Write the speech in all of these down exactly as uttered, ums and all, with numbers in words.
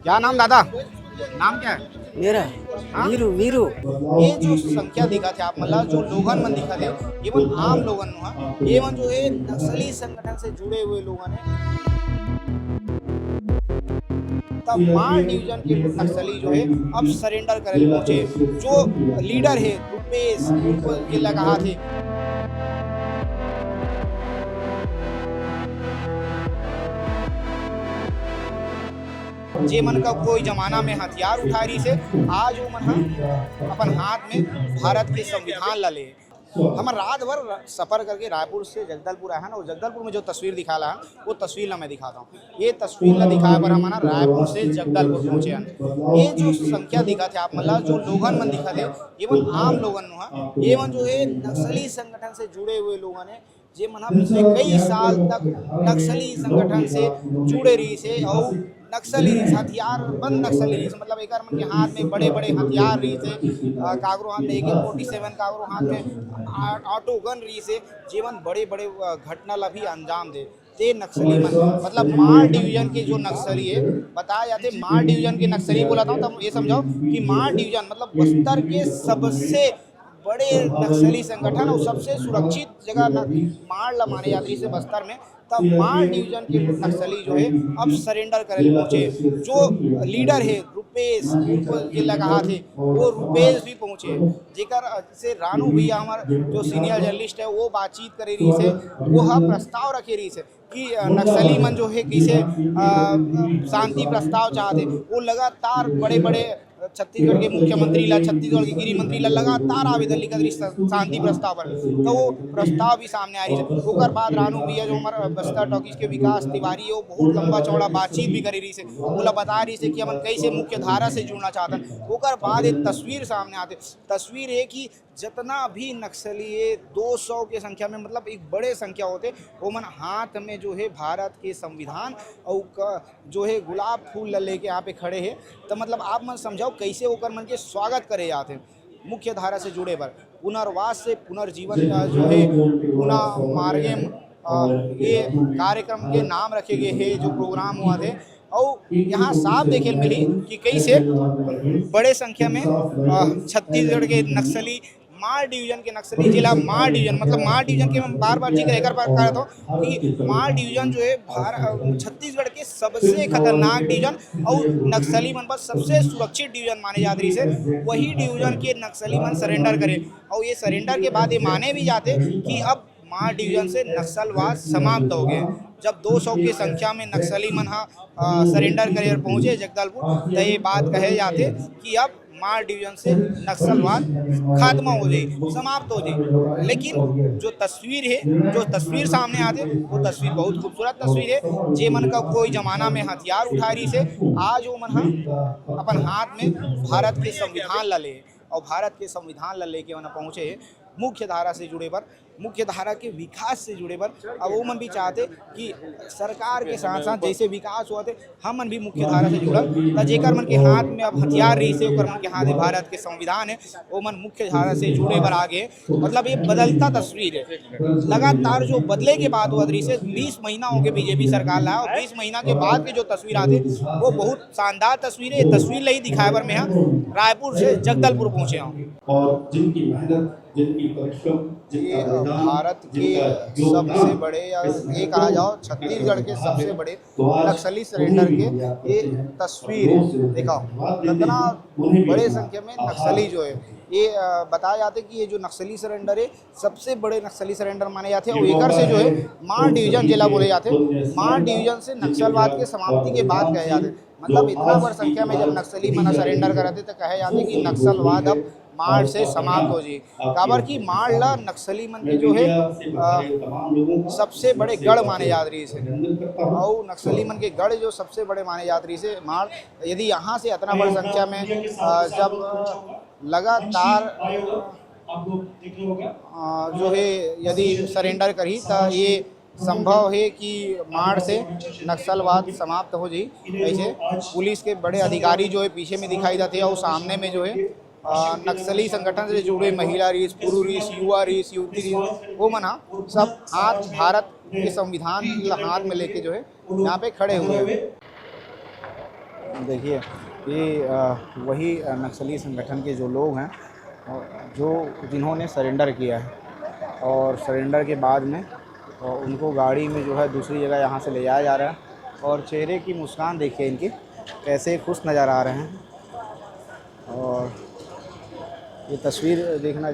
क्या नाम दादा? नाम क्या है? मेरा हाँ? वीरू, वीरू। ये जो संख्या दिखत हे आप मन ला, जो लोगन मन दिखत हे, ये मन आम लोगन नो हा, ये मन जो हे नक्सली संगठन से जुड़े हुए लोगन हे। तब माड़ डिवीजन के नक्सली जो हे अब सरेंडर करे पहुंचे, जो लीडर हे रुपेश के लगा हाथ हे। जे मन का कोई जमाना में हथियार उठा रहिस हे, आज वो मन ह अपन हाथ में भारत के संविधान ला ले। हमन रात भर सफर करके रायपुर से जगदलपुर आए हन, और जगदलपुर में जो तस्वीर दिखाला हन, वो तस्वीर ला मैं दिखाता हूँ। ये तस्वीर ला दिखाए बर हमन ह रायपुर से जगदलपुर पहुंचे हन। ये जो संख्या दिखत हे आप मन ला, जो लोगन मन दिखत हे, ये मन आम लोगन नो हा, ये मन जो हे नक्सली संगठन से जुड़े हुए लोगन हे, जे मन ह पिछले कई साल तक नक्सली संगठन से जुड़े रहिस हे अउ नक्सली हथियार बंद नक्सली रहिस हे, मतलब एकर मन के हाथ में बड़े-बड़े हथियार रहिस हे, अ, काकरो हाथ में ए के फोर्टी सेवन, काकरो हाथ में आ-, ऑटो गन रहिस हे, जे मन बड़े-बड़े, अ, घटना ला भी अंजाम दे। ते नक्सली मन, मतलब माड़ डिवीजन के जो नक्सली हे, बताया जाथे माड़ डिवीजन के नक्सली बोलत हंव, तब ये समझव कि माड़ डिवीजन मतलब बस्तर के सबसे बड़े नक्सली संगठन अउ सबसे सुरक्षित जगह न-, माड़ ला माने जात रहिस हे बस्तर में, तब माड़ डिवीजन के नक्सली जो हे अब सरेंडर करे पहुंचे। जो लीडर हे रुपेश के लगा हाथ हे, वो रुपेश भी पहुंचे, जेकर, अ, से रानू भैया हमर जो सीनियर जर्नलिस्ट हे, वो बातचीत करे रहिस हे, वो ह प्रस्ताव रखे रहिस हे कि, अ, नक्सली मन जो हे कइसे, अ, शांति प्रस्ताव चाहत हे। वो लगातार बड़े-बड़े छत्तीसगढ़ के मुख्यमंत्री ला, छत्तीसगढ़ के गृह मंत्री ला लगातार आवेदन लिखत रहिस शांति प्रस्ताव पर, तो वो प्रस्ताव भी सामने आ रहिस हे। ओकर बाद रानू भैया जो हमर बस्तर टॉकीज के विकास तिवारी हे, वो बहुत लंबा चौड़ा बातचीत भी करे रहिस हे, ओला बता रहिस हे कि हमन कइसे मुख्य धारा से जुड़ना चाहत हन। ओकर बाद एक तस्वीर सामने आथे, तस्वीर ये कि जतना भी नक्सली हे, दो सौ के संख्या में, मतलब एक बड़े संख्या होथे, ओमन हाथ में जो हे भारत के संविधान अउ क-, जो हे गुलाब फूल ल लेके यहाँ पे खड़े हे। त मतलब आप मन समझव कइसे ओकर मन के स्वागत करे जात हे। मुख्य धारा से जुड़े बर पुनर्वास से पुनर्जीवन, अ, जो हे पुनः मार्गेम, अ, ये कार्यक्रम के नाम रखे गए हे, जो प्रोग्राम होवत हे। अउ यहाँ साफ देखे ल मिली कि कइसे बड़े संख्या में, अ, छत्तीसगढ़ के नक्सली, माड़ डिवीजन के नक्सली, जेला माड़ डिवीजन, मतलब माड़ डिवीजन के मैं बार-बार जिक्र एकर बर करत हंव कि माड़ डिवीजन जो हे भार-, अ, छत्तीसगढ़ के सबसे खतरनाक डिवीजन अउ नक्सली मन बर सबसे सुरक्षित डिवीजन माने जात रहिस हे, वही डिवीजन के नक्सली मन सरेंडर करे। अउ ये सरेंडर के बाद ये माने भी जाथे कि अब माड़ डिवीजन से नक्सलवाद समाप्त हो गए। जब दो सौ की संख्या में नक्सली मन हा, अ, सरेंडर करे बर पहुंचे जगदलपुर, त ये बात कहे जाथे कि अब माड़ डिवीजन से नक्सलवाद खत्म हो जाए, समाप्त हो जाए। लेकिन जो तस्वीर हे, जो तस्वीर सामने आथे, वो तस्वीर बहुत खूबसूरत तस्वीर हे। जे मन का कोई जमाना में हथियार उठा रहिस हे, आज वो मन हा अपन हाथ में भारत के संविधान ला ले, और भारत के संविधान ला लेके ओमन पहुंचे हे मुख्य धारा से जुड़े बर, मुख्य धारा के विकास से जुड़े बर। अब वो मन भी चाहते कि सरकार के साथ साथ जैसे विकास होवत हे, हमन भी मुख्य धारा से जुड़ब। त जेकर मन के हाथ में अब हथियार रहिस हे, ओकर मन के हाथ में भारत के संविधान हे, वो मन मुख्य धारा से जुड़े बर आगे। मतलब ये बदलता तस्वीर हे, लगातार जो बदले के बात होवत रहिस हे, बीस महीना हो गए बीजेपी सरकार ला, और बीस महीना के बाद के जो तस्वीर आथे, वो बहुत शानदार तस्वीर हे। ये तस्वीर ला ही दिखाए बर मैं हा रायपुर से जगदलपुर पहुंचे हंव। और जिनकी मेहनत, जिनकी परिश्रम, जिनका ये बलिदान, भारत के जिनका योगदान सबसे बड़े, या इस ये कहा महत्वपूर्ण जाओ, छत्तीसगढ़ के सबसे बड़े नक्सली सरेंडर के ये तस्वीर हे। देखो, कितना बड़े संख्या में नक्सली जो हे, ये, अ, बताया जाता है कि ये जो नक्सली सरेंडर हे, सबसे बड़े नक्सली सरेंडर माने जाते हैं। और एकर से जो हे, माड़ डिवीजन जेला बोले जाते हैं, माड़ डिवीजन से नक्सलवाद के समाप्ति के बात कहे जाते हैं। मतलब इतना बड़ संख्या में जब नक्सली मन सरेंडर करते, तो कहे जाते कि नक्सलवाद अब माड़ से समाप्त हो जाए। काबर कि माड़ ला नक्सली मन के जो हे, अ, सबसे बड़े गढ़ माने जात रहिस हे। और नक्सली मन के गढ़ जो सबसे बड़े माने जात रहिस हे माड़, यदि यहाँ से इतना बड़ संख्या में, अ, जब लगातार, अ, जो हे यदि सरेंडर करही, त ये संभव हे कि माड़ से नक्सलवाद समाप्त हो जाही। ऐसे पुलिस के बड़े अधिकारी जो हे पीछे में दिखाई देते हैं और सामने में जो हे, अ, नक्सली संगठन से जुड़े महिला रहिस, पुरुष रहिस, युवा रहिस, युवती रहिस, वो मन ह सब हाथ भारत के संविधान ल हाथ में लेके जो हे यहाँ पे खड़े हुए हैं। देखिए, ये अ, वही अ, नक्सली संगठन के जो लोग हैं, अ, जो जिन्होंने सरेंडर किया है और सरेंडर के बाद में अ, उनको गाड़ी में जो है दूसरी जगह यहाँ से ले जाया जा रहा है। और चेहरे की मुस्कान देखिए इनकी, कैसे खुश नज़र आ रहे हैं। और ये तस्वीर देखना,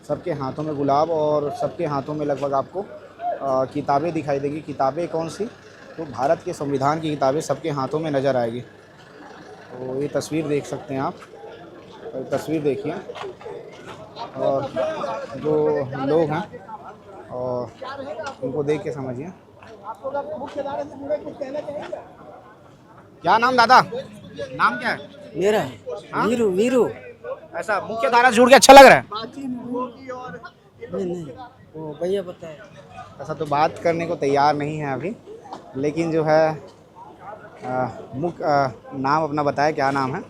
सबके हाथों में गुलाब और सबके हाथों में लगभग आपको अ, किताबें दिखाई देंगी। किताबें कौन सी? तो भारत के संविधान की किताबें सबके हाथों में नज़र आएगी। तो ये तस्वीर देख सकते हैं आप, और तस्वीर देखिए, और जो लोग हैं और उनको देख के समझिए। क्या नाम दादा? नाम क्या है? मेरा हाँ? वीरू वीरू। ऐसा मुख्य धारा से जुड़ के अच्छा लग रहा है? नहीं नहीं, वो भैया बताए। ऐसा तो बात करने को तैयार नहीं है अभी, लेकिन जो है अ, मुख्य अ, नाम अपना बताए, क्या नाम है?